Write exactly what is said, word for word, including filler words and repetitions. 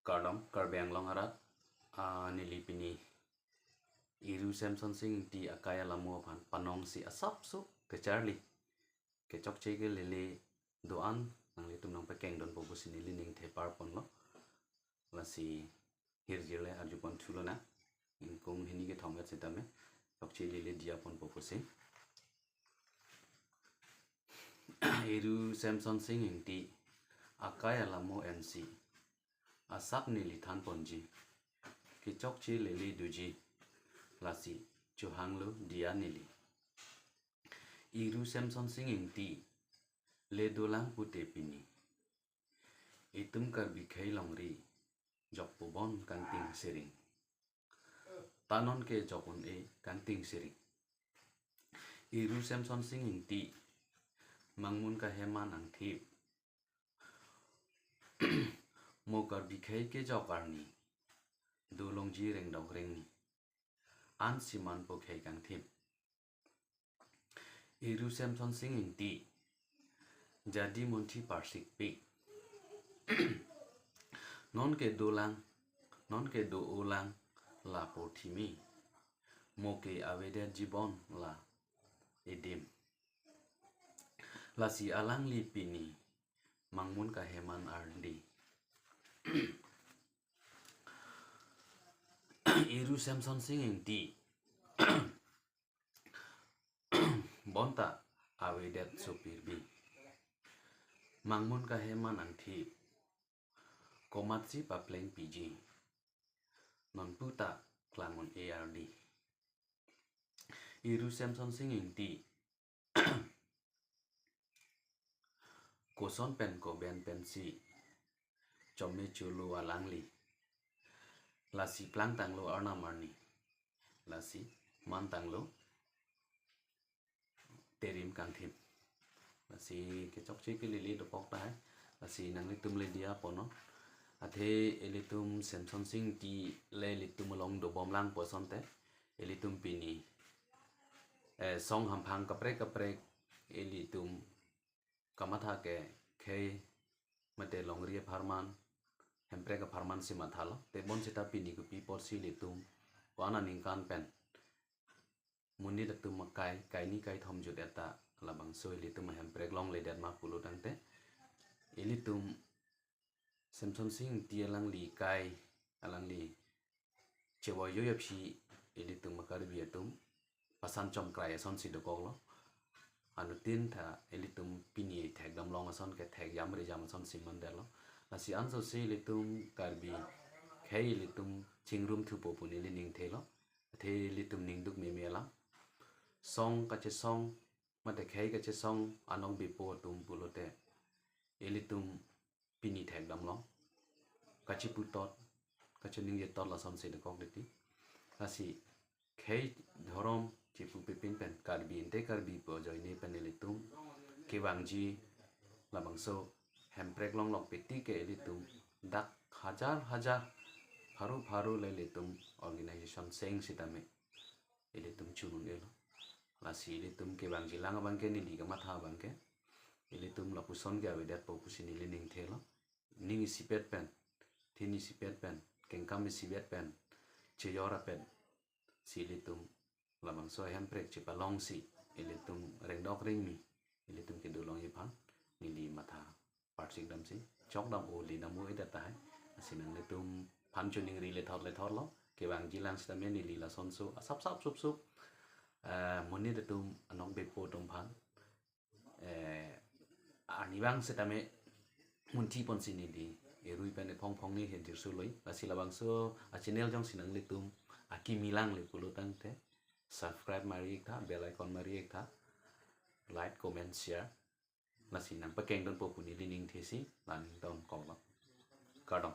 Kardom, Karbi Anglong arat, ah, neli pini Iru Semson Sing Ingti akai alamo aphan panongsi asapso kecharli kechokche kelele do-an nanglitum nangpakengdunpo pusi neli ningthe parponlo. Lasi hirjirle arjupon thulonang. Ingkung hini kethom et sitame chokche lele diyaponpo pusi. Iru Semson Sing Ingti akai alamo ensi asak neli thanponji, kechokche lele doji, lasi chohanglo diya neli. Iru Semson Sing Ingti le dolang pute pini itum Karbi khei longri jokpo bon kangting sering. Ta non ke jok un-e kangting sering. Iru Semson Sing Ingti, mangmun kaheman angthip. Mo Karbi khei kejok arni dolongji rengdok rengni. Ansi manpo khei kangthip. Iru Semson Sing Ingti, jadi munthi parsikpik. Non ke dolang, non ke do-olang la porthimi. Mo ke avedetji bon la edim. Lasi alangli pini mangmun kaheman ardi. Iru Semson Sing Ingti, bonta avedet sopirbi. Mangmun kaheman angthip, komatsi paplengpiji. Non puta klang un-e ardi. Iru Semson Sing Ingti, koson pen koben pensi chome cholo alangli. Lasi plangtanglo arnam arni. Lasi mantanglo terim kangthip. Lasi kechokche kelele dokok tahai. Lasi nanglitum le diyaponnon. Athe ilitum Semson Sing Ingti le ilitum along dobomlang pu asonte, ilitum pini, eh, song hamphang kaprek kaprek ilitum kamatha ke khei mate longri apharman, hemprek apharman si mathalo. Te bonsita pini kopi apotsi ilitum ko-an aningkan pen monit atum akai kaini kaithom jut-et ta labangso ilitum hemprek longledet ma pulo tangte, ilitum Semson Sing Ingti alangli kai, alangli chevoiyo aphi ilitum Karbi atum pasan chomkrai asonsi dokoklo. Anuttin ta ilitum pini thekdamlong ason ke thek jamri jam asonsi mandetlo. Lasi ansose ilitum Karbi khei ilitum chingrum thupo pu neli ningthelo. Athe ilitum ningduk meme alam. Song kachesong mate khei kachesong anong bipo atum pulote, ilitum pini thekdamlong. Kachiputot, kachiningjetot lasonsi dokok titi. Lasi khei dhorom chipupe pin pen Karbi ante Karbi pu ajoine pen ilitum kevangji labangso hemprek longlok piti ke ilitum dak hajar hajar pharo pharo le ilitum organization seng sitame ilitum chun un-elo. Lasi ilitum kevangjilang abangke neli kamatha abangke ilitum lapuson ke avedetpo pusi neli ningthelo. Ning isipet pen, thin isipet pen, kengkam isipet pen chejor apet si ilitum labangso hemprek chepalongsi ilitum rengdok rengmi ilitum kedolongji aphan neli matha parsikdamsi chokdam o lidam o-edet tahai. Lasi nanglitum aphan choningri lethot lethotlo. Kevangjilang sitame neli lasonso asap sap sup sup, eh, monit atum anong bipo atum aphan, eh, arnivang sitame munthi ponsi neli erui pen ephong phongni hirjir suloi. Lasi labangso achannel jongsi nanglitum akimi langle pulo tangte subscribe mari-ik tha, bell icon mari-ik tha, like, comment, share. Lasi nangpakengdunpo pu neli ningthesi la ningthan koklo. Kardom.